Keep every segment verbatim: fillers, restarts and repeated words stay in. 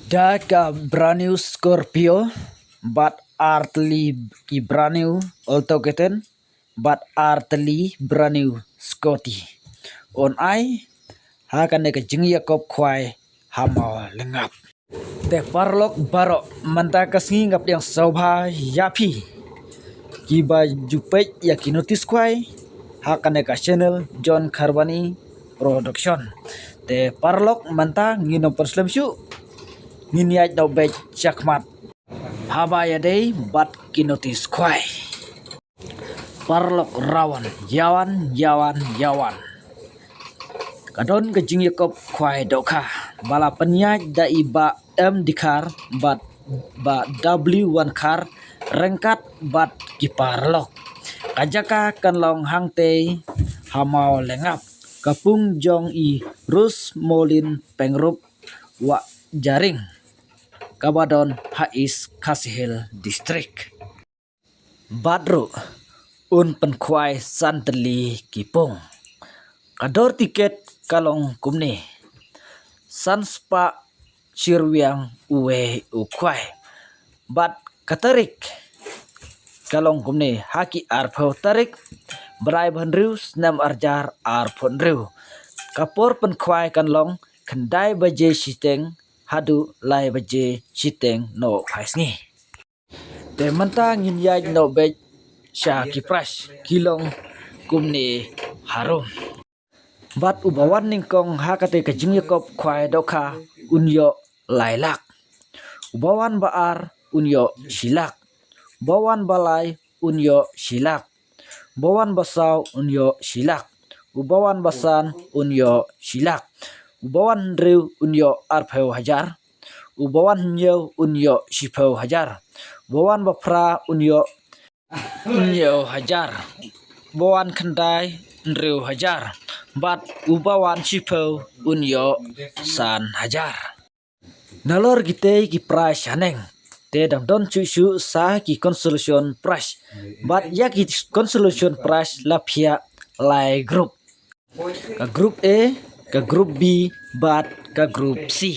Da ka brand new Scorpio bad artylli ki brand new Alto K ten bad artylli brand new Scooty. Un ai ha kane ka jingïakop khwai ha Mawlyngap. Te paralok baroh, mynta ka sngi nga pdiang sngewbha ïa phi kiba ju peit ïa ki notice khwai ha kane ka channel John Kharbani Production. Te paralok, mynta ngin ym pynslem shuh, ngin ïaid noh beit shakhmat haba ïadei bad ki notice khwai. Paralok, ïawan, ïawan, ïawan, ïawan. Ka don ka jingïakop khwai dohkha ba la pynïaid da i Bah M Dkhar bad Bah W Wankhar ryngkat bad ki paralok. Ka jaka kan long hangtei ha Mawlyngap, ka pung jong i Rose Molin Pengrup Wahjaring, kaba don ha East Khasi Hills District. Bad ruh un pynkhwai san tylli ki pung. Ka dor tiket ka long kumne: san spah shi ryngwiang uwei u khwai. Bad ka tarik ka long kumne: ha ki arphew tarik, bnai ba hynriew, snem arhajar arphew hynriew. Ka por pynkhwai kan long khyndai baje shiteng haduh lai baje shiteng nohphai sngi. Te mynta ngin ïaid noh beit sha ki prize, ki long kumne harum. Bad uba wan nyngkong ha katei ka jingïakop khwai dohkha un ïoh lai lak. Uba wan ba ar un ïoh shi lak. Uba wan ba lai un ïoh shi lak. Uba wan ba saw un ïoh shi lak. Uba wan ba san un ïoh shi lak. Uba wan hynriew un ïoh arphew hajar. Uba wan hynñiew un ïoh shiphew hajar. Uba wan ba phra un ïoh hynñiew hajar. Uba wan khyndai hynriew hajar. Bad uba wan shiphew un ïoh san hajar. Nalor kitei ki prize haneng, te dang don shuh shuh sa ki consolation prize. Bad ïa ki consolation prize la phiah lai group. Ka group A, ka group B, bad ka group C.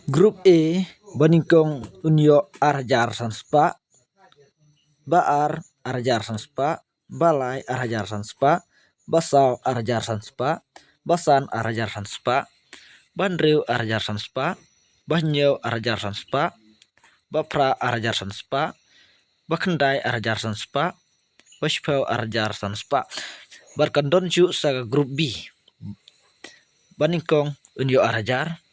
Group A, ba nyngkong un ïoh ar hajar san spah, ba ar ar hajar san spah, ba lai ar hajar san spah, ba saw ar hajar san spah, ba san ar hajar san spah, ba hynriew ar hajar san spah, ba hynñiew ar hajar san spah, ba phra ar hajar san spah, ba khyndai ar hajar san spah, ba shiphew ar hajar san spah. Bad kan don shuh sa ka group B. Ba nyngkong un ïoh ar hajar,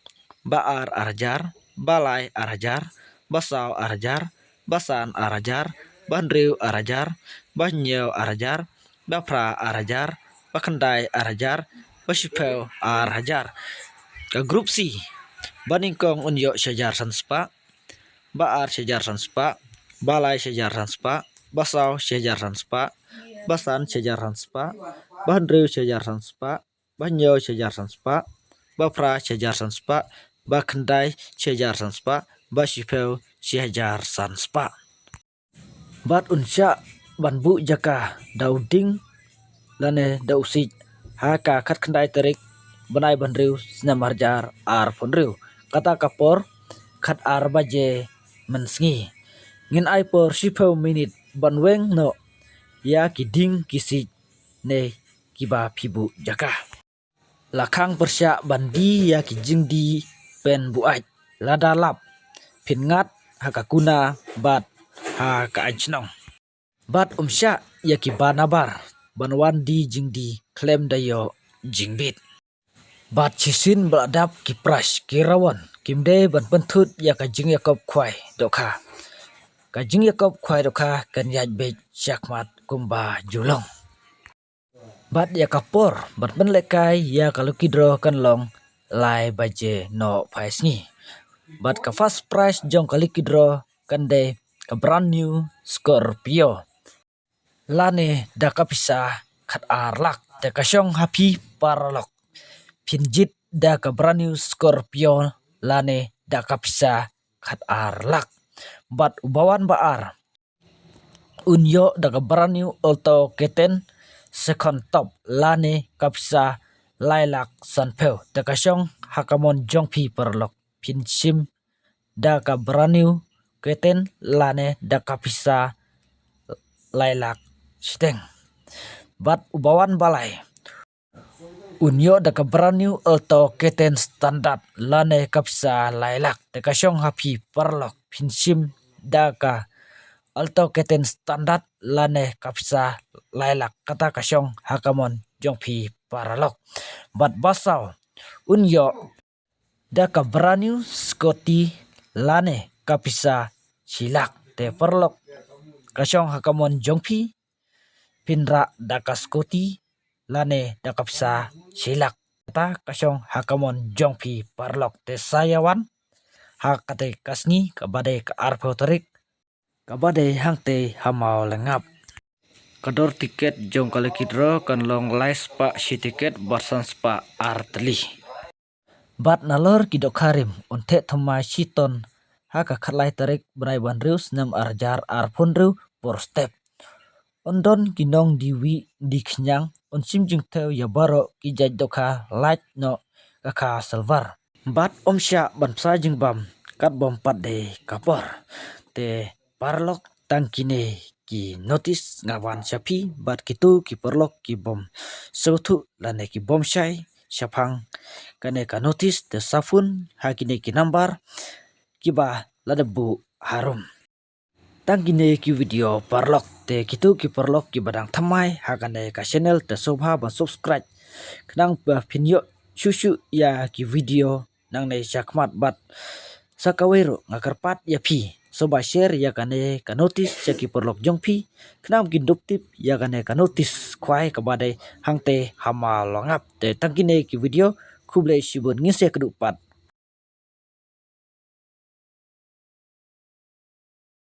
ba ar ar hajar, ba lai ar hajar, ba saw ar hajar, ba san ar hajar, ba hynriew ar hajar, ba hynñiew ar hajar, ba phra ar hajar, ba khyndai ar hajar, ba shiphew ar hajar. Ka group C, ba nyngkong un ïoh shi hajar san spah, ba ar shi hajar san spah, ba lai shi hajar san spah, ba saw shi hajar san spah, ba san shi hajar san spah, ba hynriew shi hajar san spah, ba hynñiew shi hajar san spah, ba phra shi hajar san spah, ba khyndai shi hajar san spah, ba shiphew shi hajar san spah. Bad un shah ban buh jaka da u dieng lane da u siej ha ka khatkhyndai tarik bnai ba hynriew snem ar hajar arphew hynriew, kata ka por khatar baje mynsngi. Ngin ai por shiphew minit ban weng noh ïa ki dieng ki siej ne kiba phi buh jaka. La khang pyrshah ban die ïa ki jingdie pynbuaid. Lada lap, phin ngat ha ka kuna bad ha ka aiñ shnong. Bad ym shah ïa kiba nabar ban wan die jingdie khlem da ïoh jingbit. Bad shisien ba la dap ki prize ki rawon, kim dei ban pynthut ïa ka jingïakop khwai dohkha. Ka jingïakop khwai dohkha kan ïaid beit shakhmat kumba ju long. Bad ïa ka por ban pynlehkai ïa ka lucky draw kan long lai baje nohphai sngi. Bad ka first prize jong ka lucky draw kan dei ka brand new Scorpio lane da ka pisa khatar lak. Te ka shong ha phi paralok, phin jied da ka brand new Scorpio lane da ka pisa khatar lak. Bad uba wan ba ar un ïoh da ka brand new Alto K ten second top lane ka pisa lai lak sanphew. Te ka shong ha ka mon jong phi paralok. phin shim da ka brand new keten lane da ka pisa lai lak shiteng. Bad u ba wan balai un ïoh da ka brand new Alto keten standard lane ka pisa lai lak. Te ka shong ha phi paralok, phin shim da ka Alto keten standard lane ka pisa lai lak, kata ka shong ha ka mon jong phi paralok. Bad ba saw un ïoh da ka brand new scooty lane ka pisa shi lak. Te paralok, ka shong ha ka mon jong phi, phin rah da ka scooty lane da ka pisa shi lak. Kata ka shong ha ka mon jong phi paralok. Te sa ïa wan ha kata ka sngi kaba dei ka arphew tarik, kaba dei hangtei ha Mawlyngap. Ka dor tiket jong ka lucky draw kan long lai spah shi tiket bad san spah ar tylli. Bad nalor ki dohkha rim un theh thymmai shi ton ha ka khatlai tarik bnai ba hynriew snem arhajar arphew hynriew por step. Un don ki nongdie wieh die khñiang, un shim jingthew ïa baroh ki jait dohkha, lait noh ka kha silver. Bad ym shah ban bsa jingbam katba ym pat dei ka por. Te paralok, tang kine ki notice nga wan sha phi, bad kito ki paralok ki bym sngewthuh lane ki bym shai shaphang kane ka notice, te sa phone ha kine ki number kiba la dep buh harum. Tang kine ki video paralok. Te kito ki paralok kiba dang thymmai ha kane ka channel, te sngewbha ban subscribe khnang ba phin ïoh shuh shuh ïa ki video nangne shakhmat. Bad sa kawei ruh nga kyrpad ïa phi, sngewbha share ïa kane ka notice sha ki paralok jong phi khnang ba kin dup tip ïa kane ka notice khwai kaba dei hangtei ha Mawlyngap. Te tang kine ki video, khublei shibun, ngin sa ïakynduh pat